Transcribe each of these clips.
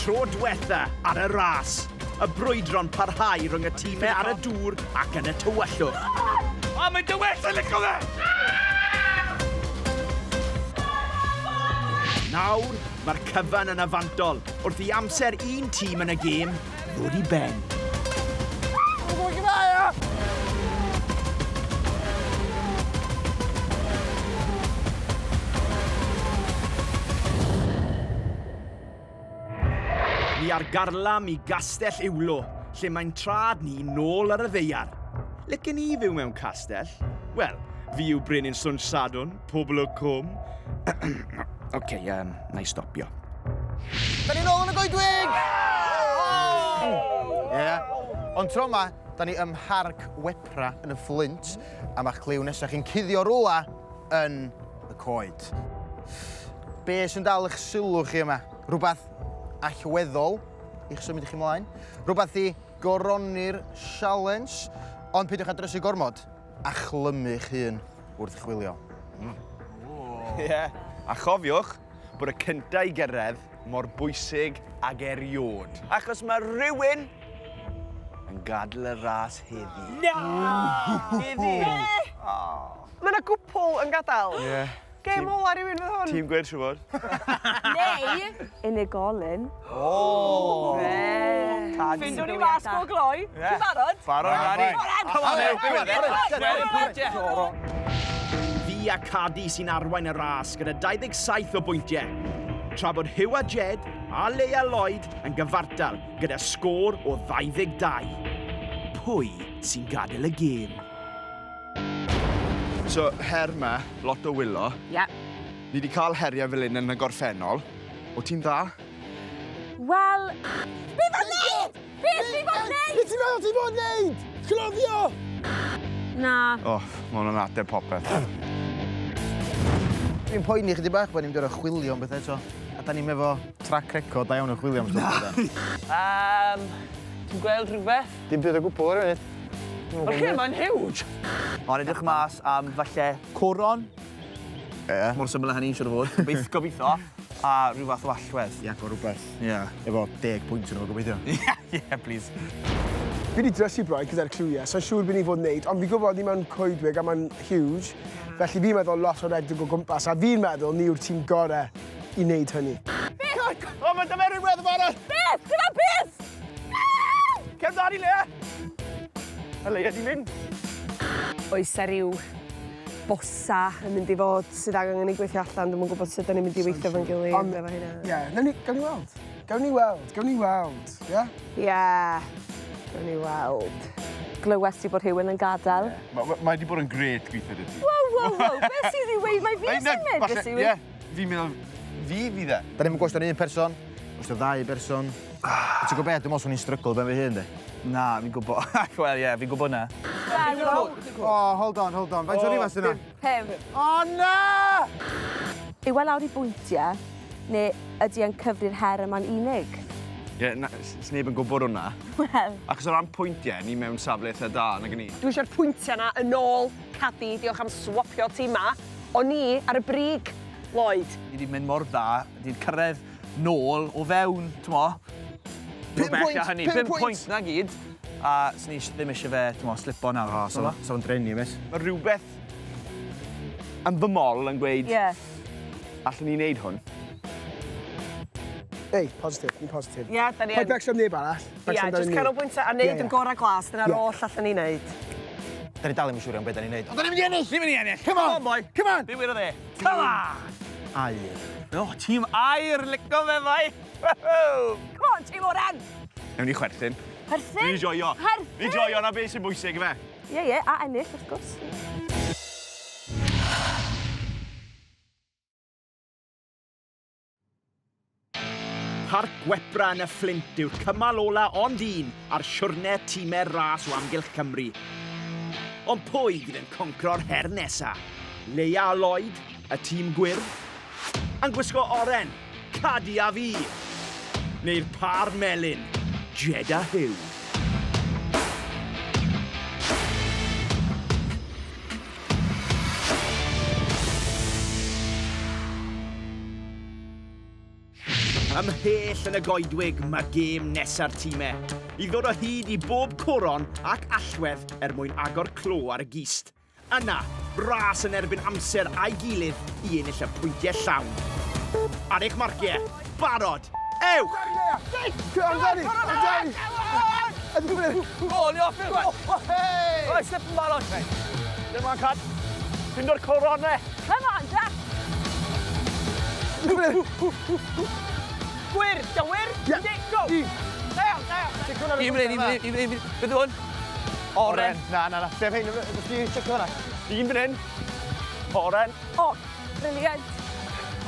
tro dwetha ar y ras. Y brwydro'n parhau rhwng y tîmau ar y dŵr ac yn y tywyllwch. O, mae'n dywyll, yn licio fe! Nawr, mae'r cyfan yn afantol wrth i amser un tîm yn y gêm ddod i ben. Ni ar garlam i Gastell Ewlo, lle mae'n trad ni nôl ar y ddaear. Licen i fyw mewn castell? Wel, fi yw Brenin Swnsh Sadwrn, pobl y cwm. Oce, um, na i stopio. Da ni nôl yn y goedwig! Ie. Yeah. Ond tro yma, da ni ym Mharc Wepra yn y Fflint, a mae'ch cliw nesaf chi'n cuddio rwla yn y coed. Be sy'n dal eich sylw chi yma? Rhywbeth allweddol i'ch symud i chi mlaen? Rhywbeth i goroni'r sialens? Ond peidiwch â drysu gormod a chlymu'ch hun wrth chwilio. Mm. Ie, yeah. A chofiwch bod y cyntaf i gyrraedd mor bwysig ag eriod. Achos mae rhywun yn gadael y ras heddi. Na! Heddi! Mae yna gwpl yn gadael. Ie. Yeah. Gêm ola rhywun fydd hwn. Tîm Gwyrdd, siŵr fod. Neu unigolyn. O! Ffindwn ni mas go gloi. Ti'n barod? Barod, Rani. Come on, Huw. Fi a Cadi sy'n arwain y ras gyda 27 o bwyntiau, tra bod Huw a Jed a Leia Lloyd yn gyfartal gyda sgôr o 22. Pwy sy'n gadael y gêm? So, her 'ma, lot o wylo. Ie. Ni 'di cael heriau fel hyn yn y gorffennol. O ti'n dda? Wel... Be fod neud? Be ti fod neud? Be ti'n meddwl ti fod neud? Cloddio! Na. O, ma' hwnna'n ateb popeth. Dwi'n poeni chydig bach bod ni'n mynd i orfod chwilio am bethau eto. A da ni'm efo track record da iawn o chwilio am stwff. Na. Yym, ti'n gweld rhywbeth? Dim byd o gwbl ar y funud. Mae'r lle ma'n huge! Ond edrych mas am falle coron. Ie. Mor syml â hynny, siŵr o fod. Gobeith, gobeithio. A rhyw fath o allwedd. I agor rhywbeth. Ie. Efo 10 pwynt yn ôl, gobeithio. Ie, ie, please. Fi 'di drysu braidd gyda'r cliwiau, sai'n siŵr be ni fod wneud, ond fi'n gwybod ni mewn coedwig a mae'n huge, felly fi'n meddwl lot o redeg o gwmpas, a fi'n meddwl ni yw'r tîm gore i wneud hynny. Beth? O, mae 'da fe rhywbeth yn barod! Beth? Dyma beth! Cer amdani, Leia! A Leia 'di mynd. Oes 'na ryw bosa yn mynd i fod sydd angen i ni gweithio allan, dwi'm yn gwybod sut 'dan ni'n mynd i weithio efo'n gilydd Ond, efo hynna. ie, newn ni, gawn ni weld. Gawn ni weld, gawn ni weld, ie? Ie, gawn ni weld. Glywes ti bod rhywun yn gadael? Ie. Ma- ma- mae 'di bod yn grêt gweithio 'da ti. Wow, wow, wow, beth sydd i weud? Mae fi sy'n mynd, beth sy'n Ie, fi'n meddwl, fi fydd e. Da ni'm yn gwybod os 'di o'n un person, os 'di o'n ddau berson. Ti'n gwybod beth, dwi'n meddwl swn i'n stryglo ben fy hun, de. Na, fi'n gwybod. Wel, ie, fi'n gwybod na. Oh, hold on, hold on. Faint o rhifau sy'n yna? Pum. O, na! Yw e lawr i bwyntiau, neu ydy e'n cyfri'r her yma'n unig? Ie, na, sneb yn gwybod hwnna. Wel. Achos o ran pwyntiau, ni mewn safle eitha da, nag 'yn ni? Dwi eisiau'r pwyntiau 'na yn ôl, Cadi, diolch am swopio timau. O'n i ar y brig, Lloyd. Ni 'di mynd mor dda, 'di cyrraedd nôl o fewn, t'mo', Pum pwynt, hynny. pum Pum pwynt. pwynt 'na gyd. A swn i ddim eisiau fe, t'mo', slipo nawr. O, so, so yn dreni, miss. Mae rhywbeth yn fy mol yn gweud... Ie. Allwn ni wneud hwn? Ei, positif, ni'n positif. Ie, da ni yn. Paid becso am neb arall. Ie, jyst canolbwyntio a neud yn gorau glas, dyna'r oll allan ni wneud. Da ni dal ddim yn siŵr iawn beth da ni'n neud. Ond da ni'n mynd i ennill! Ni'n mynd i ennill! Come on! Come on, boi! Come on! Be wedodd e? Come on! Aur. O, tîm aur, lico fe, fai! Come on, tîm oren! Newn ni chwerthin. Chwerthin? Fi'n joio. Chwerthin? Fi'n joio, 'na beth sy'n bwysig, ife? Ie, ie, a ennill, wrth gwrs. Parc Gwepra yn y Fflint yw'r cymal ola ond un ar siwrne timau'r ras o amgylch Cymru. Ond pwy fydd yn concro'r her nesa? Leia a Lloyd, y tîm gwyrdd? Yn gwisgo oren, Cadi a fi? Neu'r pâr melyn, Jed a Huw? Ymhell yn y goedwig mae gêm nesa'r tîmau, i ddod o hyd i bob coron ac allwedd er mwyn agor clo ar y gist. Yna, ras yn erbyn amser a'i gilydd i ennill y pwyntiau llawn. Ar eich marciau, barod, ewch! Amdani! Amdani! O, ni off i'r Right, slip yn barod. Dim on, Cad. Ffindo'r coronau. Come on, Jack! Gwyrdd, da wyrdd, yeah. Go! Da iawn, da iawn. Un fan hyn, un fan hyn, un fan hyn. Beth yw hwn? Oren. Na, na, na. Be' rhein, ydych chi checio hwnna? Un fan hyn. Oren. O, brilliant.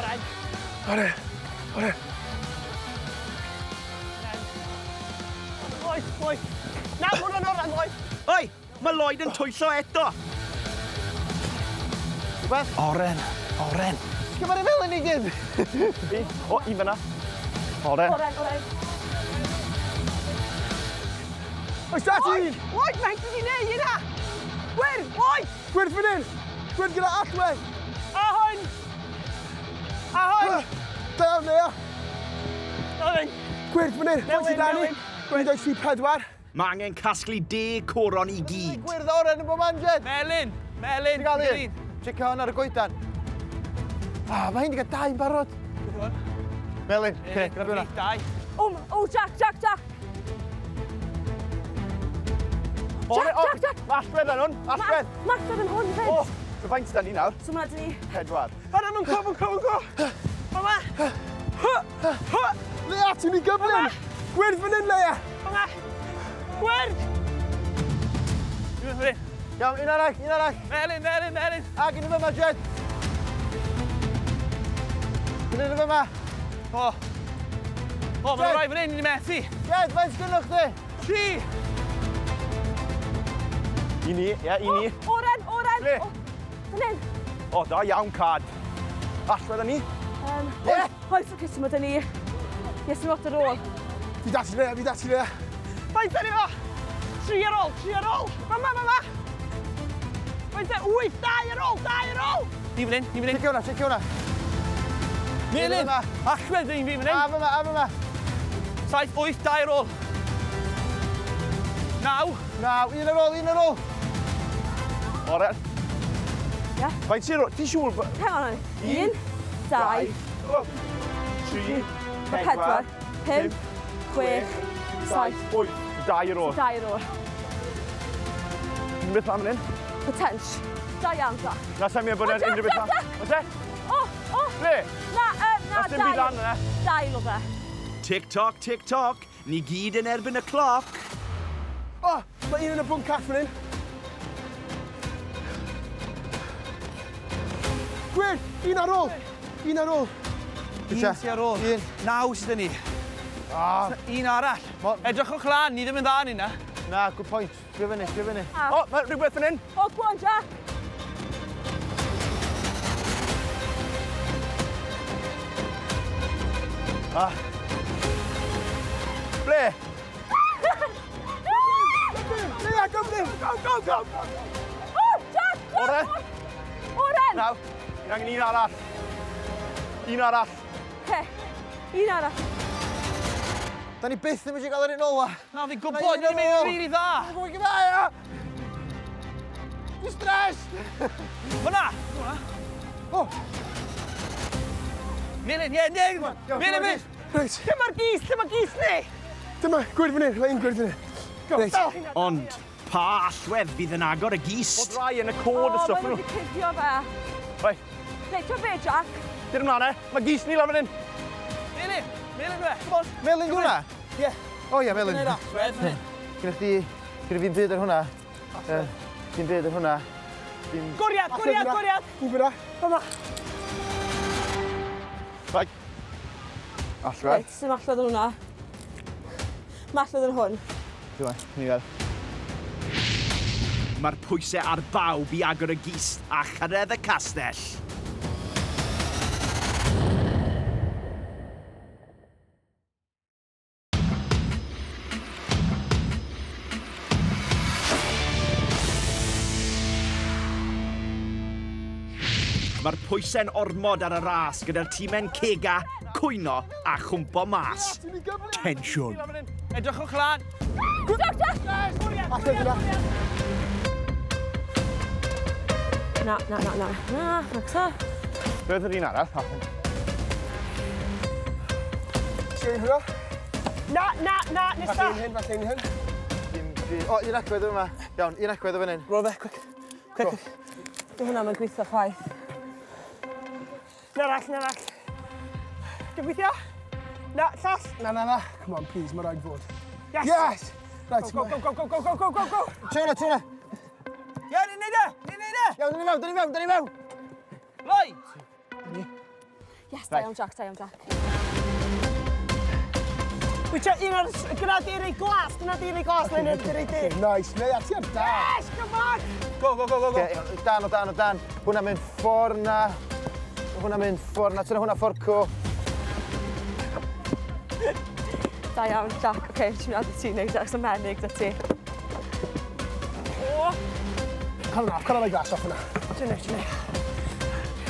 Oren. Oren. Oren. Lloyd, Lloyd. Na, hwnna'n oren, Lloyd. Oi, mae Lloyd yn twyllo eto. Rhywbeth? Oren. Oren. Gyma'r felyn i gyd. O, un fyna. Oren. Oren, oren. Oes da ti un? Lloyd, mae'n ti neud hynna. Gwyrdd, Lloyd. Gwyrdd fan hyn! Gwyrdd gyda allwedd! A hwn. A hwn. Da iawn, Lea. Oren. Gwyrdd fan hyn! Faint sydd 'da ni? 1, 2, 3, 4. Mae angen casglu deg coron i gyd. Gwyrdd oren yn bob man, Jed. Melyn. Melyn. Ti'n gael un? Checio hwn ar y goedan. Ah, mae hyn wedi cael dau'n barod. Melyn, oce, grab hwnna. Dau. O, o, Jack, Jack, Jack. Jack, Jack, Jack. Mae allwedd ar hwn, allwedd. Mae allwedd yn hwn fyd. O, so faint da ni nawr? So mae 'da ni... Pedwar. Fan'na, mae'n co, mae'n co, mae'n co. Fan'na. Lea, ti'n mynd gyflym! Gwyrdd fan hyn, Lea! Fan'na. Gwyrdd. Un fan hyn. Iawn, un arall, un arall. Melyn, melyn, melyn. Ac un yn fyma, Jed. Un yn fyma. O. O, mae'n rhai fan hyn, ni'n methu. Jed, faint sgynnoch chdi? Tri. I ni, ie, i ni. Oren, oren. Ble? O, Fan hyn. O, da iawn, Cad. Allwedd â ni. Ie. Oes, oce, so mae 'da ni... Ie, sy'n lot ar ôl. Fi da ti, Lea, fi da ti, Lea. Faint da ni fo? Tri ar ôl, tri ar ôl. Fama, fama. Faint da? Wyth, dau ar ôl, dau ar ôl. Ni fan hyn, ni fan hyn. Checio hwnna, checio hwnna. Melyn. Allwedd un fi fan hyn. A fyma, a fyma. Saith, wyth, dau ar ôl. Naw. Naw, un ar ôl, un ar ôl. Oren. Ie. Faint sy'n rôl? Ti'n siŵr? Hang on. Un, dau, tri, pedwar, pump, chwech, saith, wyth. Dau ar ôl. Dau ar ôl. Unrhyw beth lan fan hyn? Potential. Da iawn, Jack. Na, sa'n meddwl bod O, Jack, unrhyw beth Jack, lan. Jack! Oes e? O, o. Ble? Na, na, Na, dim byd lan yna. Dau o fe. Tick tock, tick tock. Ni gyd yn erbyn y cloc. O, mae un yn y bwncath fan hyn. Gwyrdd, un ar ôl. Un ar ôl. Un sy ar ôl. Un. Naw sydd 'da ni. Un arall. Edrychwch lan, ni ddim yn dda yn hynna. Na, good point. Sbio fyny, sbio fyny. O, mae rhywbeth fan hyn. O, go on, Jack. Ah. Ble? Lea, gyflym! Go, go, go! O, Jack, Jack! Oren. Oren! Naw. Ni angen un arall. Un arall. Oce, un arall. Da ni byth ddim eisiau gael yr un ola. Na, fi'n gwybod, ni'n mynd rili dda. Dwi'n gwybod, ia. Dwi'n stressed. Fyna! Fyna. O! Melyn, ie, ie. Melyn, melyn. Reit. Lle mae'r gys, lle mae'r gys ni? Dyma, gwyrdd fan hyn, mae un gwyrdd fan hyn. Reit. Ond, pa allwedd fydd yn agor y gist? Bod rai yn y cod y O, stwff maen nhw wedi cuddio fe. Reit. Reit, ti'n be, Jack? Dyn ymlaen e, mae gist ni lan fan hyn. Melyn, melyn dwi. Come on. Melyn di hwnna? Ie. O ie, melyn. Dyna'r allwedd fan hyn. Gyda chdi, gyda fi'n byd ar hwnna. Dim byd ar hwnna. Dim... Gwriad, gwriad, gwriad. Un fyna. Yma. Reit. Allwedd. Reit, sy'n allwedd yn hwnna. Mae allwedd yn hwn. Dwi'n ni gael. Mae'r pwysau ar bawb i agor y gist a chyrraedd y castell. Mae'r Mae'r pwysau'n ormod ar y ras gyda'r tîmau'n cega, cwyno a chwmpo mas. Tensiwn. Edrychwch lan. Jack, Jack! Na, na, na, na, na, na, Beth yr un arall? Ti'n hwnna? Na, na, na, nesa. Falle un hyn, falle un hyn. Dim byd. O, un agwedd yma. Iawn, un agwedd o fan hyn. Ro fe, quick. Quick, quick. Dwi hwnna mae'n gweithio chwaith. Na arall, na arall. Dwi'n gweithio? Na, llall. Na, na, na. Come on, please, mae rhaid fod. Yes! Yes! Right, Go, go, go, go, go, go, go, go, go! Tryna, tryna. Ie, ni'n neud e! Ni'n neud e! Iawn, dyn ni mewn, dyn ni mewn, dyn ni mewn. Lloyd! Yes, da iawn Jack, da iawn Jack. Wyt ti un o'r... Gyna di rei glas, gyna di rei glas, neu di rei di. Nice, neu a ti ar da. Yes, come on! Go, go, go, go, go. Okay, dan o dan o dan. Hwna mynd ffordd na. Hwna mynd ffordd na. Tyna hwnna ffordd co. Da iawn Jack, oce, okay, ti'n mynd ti wneud e, achos y menig da ti. Cut it off, cut my glass off hwnna. Ti'n neud, ti'n neud.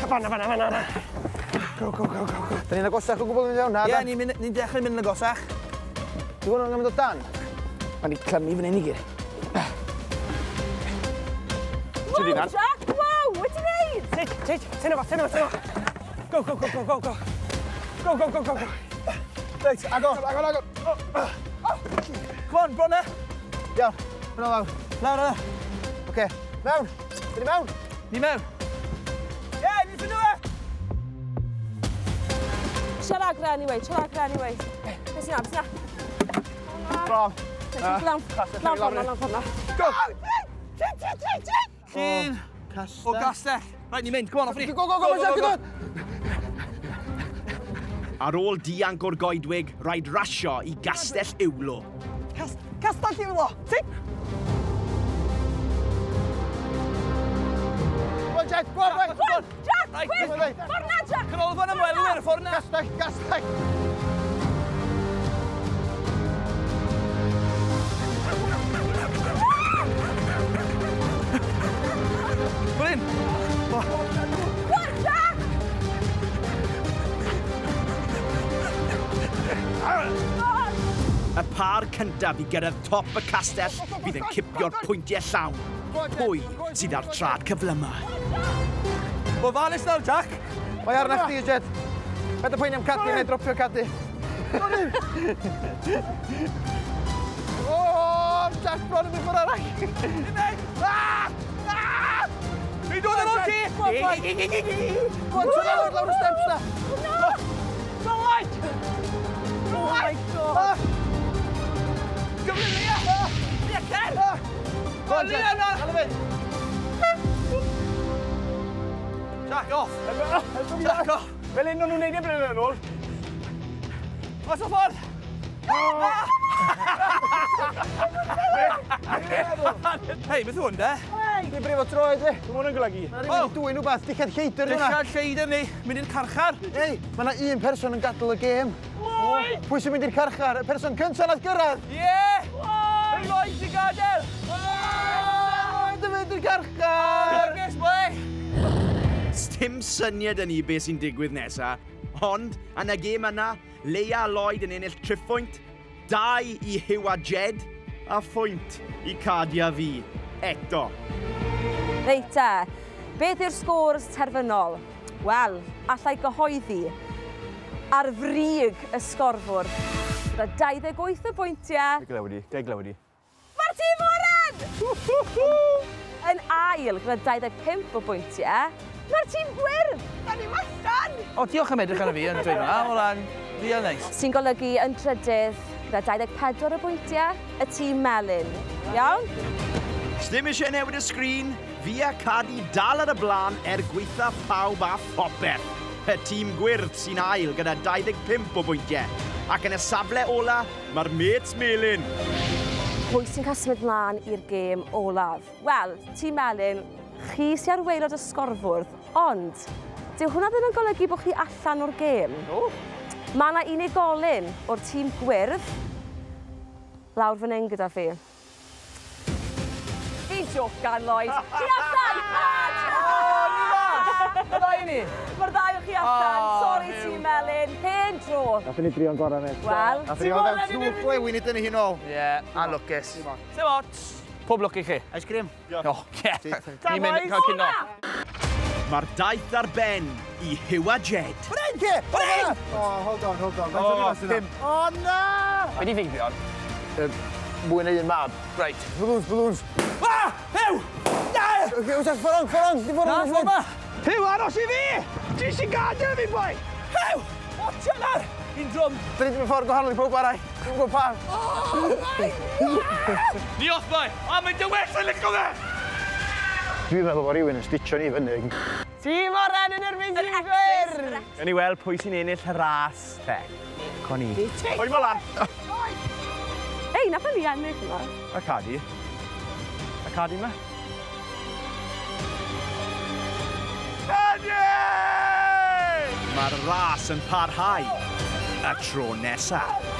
Fanna, fanna, fanna, fanna. Go, go, go, go, go. Dyn ni'n agosach o gwbl yn mynd iawn, na? Ie, ni'n mynd- ni'n dechrau mynd yn agosach. Di hwn yn mynd o dan? Mae'n di clymu fan hyn i gyd. Wow, Jack, wow, what ti'n neud? Tit, tit, tyn efo, tyn efo, tyn efo. Go, go, go, go, go, go. Go, go, go, go, go. Reit, agor, agor, agor. Come on, bron e. Iawn, hwnna lawr. Lawr yna. Oce, mewn. Dyn ni mewn. Ni mewn. Ie, ni'n ffindo fe! Trio agor anyway, trio agor anyway. Beth sy'n na, beth sy'n na? Bron. Lan, lan ffordd na, lan ffordd na. Go! Tit, tit, tit, tit! Llun o gastell. Right, ni'n mynd. Come on, off ni. Go, go, go, go, go, go. Ar ôl dianc o'r goedwig, rhaid rasio i Gastell Ewlo. Castell Ewlo. Ti? Go on, Jack, go on, right. Go on. Jack, Right, quick! right. Ffordd na, Jack! Canolfan ymwelwyr, y ffordd na. Gastell, gastell. Fan hyn. Ffordd, Jack! Y par cyntaf i gyrraedd top y castell fydd yn cipio'r pwyntiau llawn. Pwy sydd ar trad cyflyma? Gofalus nawr, Jack. Mae arna chdi, Jed. Paid â poeni am cadi, neu dropio cadi. O, Jack bron yn mynd ffordd arall. Ah! Ah! Fi'n dod ar ôl ti! Go on, try lawr, lawr y steps na. Go on! Oh my God! Gyflym, Lia! Lia, cer! Go on, Lia, Jed. na! Hala fynd. Jack, off! Jack, off! Fel un o'n nhw'n neud e blynedd yn ôl. Mas o ffordd! Hei, beth yw hwn, de? Dwi'n brifo troed, fi. Dwi'n mwyn yn golygu. Mae rhywun wedi dwyn rhywbeth, dillad lleidr yna. Dillad lleidr ni, mynd i'r carchar. Ei, mae yna un person yn gadael y gêm. Pwy sy'n mynd i'r carchar? Y person cyntaf nath gyrraedd? Ie! Lloyd! Lloyd sy'n gadael! Lloyd yn mynd i'r carchar! Nervous, boy! Sdim syniad yn ni beth sy'n digwydd nesa, ond yn y gêm yna, Leia a Lloyd yn ennill triphwynt, 2 i Huw a Jed, a phwynt i Cadi a fi, eto. Reit te, beth yw'r sgôrs terfynol? Wel, allai gyhoeddi ar frig y sgorfwrdd. Gyda 28 o bwyntiau, Glewid i, gai glewid i. mae'r tîm oren! Yn ail, gyda 25 o bwyntiau, mae'r tîm gwyrdd! Da ni allan! O, diolch am edrych arno fi yn dweud hwnna. Hwnna'n real nice. Sy'n golygu yn trydydd, gyda 24 o bwyntiau, y tîm melyn. Iawn? Sdim eisiau newid y sgrin, fi a Cadi dal ar y blaen er gweitha pawb a phopeth. Y tîm gwyrdd sy'n ail gyda 25 o bwyntiau. Ac yn y safle ola, mae'r Mates Melyn. Pwy sy'n cael symud mlaen i'r gêm olaf? Wel, tîm melyn, chi sy'n ar waelod y sgorfwrdd, ond dyw hwnna ddim yn golygu bod chi allan o'r gêm. Mae yna unigolyn o'r tîm gwyrdd lawr fan hyn gyda fi. Fi'n jocan, Lloyd. Ti allan! O, ni mas! Bydda i Ddau ni. Mae'r ddau o chi allan. Oh, Sori, Huw. tîm Melyn. Hen dro. Nathon ni drio'n gorau, mate. Wel. Nathon ni oedd fewn trwy'r glewyn i dynnu hi nôl. Ie, a lwcus. Dim ots. Pob lwc i chi. Ice cream. O, ie. Ni'n mynd cael cino. Mae'r daith ar ben i Huw a Jed. Oh, hold on, hold on. O, pump. O, na! Be di feibion? Mwy na un mab. Reit. Balloons, balloons. Ah! Huw! Na! Oce, ffordd rong, ffordd rong, di ffordd Na, rong. ffordd ma! Huw, aros i fi! Ti sy'n gadael fi, boi! Huw! Watcha nawr! Fi'n drwm. Da ni 'di mynd ffordd gwahanol i pawb arall. Dwi'n gwybod pam. Ni off, boi! A mae'n dywell yn licio fe! Dwi'n meddwl bod rhywun yn stitcho ni fyny. Tîm oren yn erbyn tîm gwyrdd! Gawn ni weld pwy sy'n ennill y ras, te. Con i. Pwy mo lan? Ei, nath ni ennill yma. Y cadi. Y cadi yma. Cadi! Mae'r ras yn parhau y tro nesaf.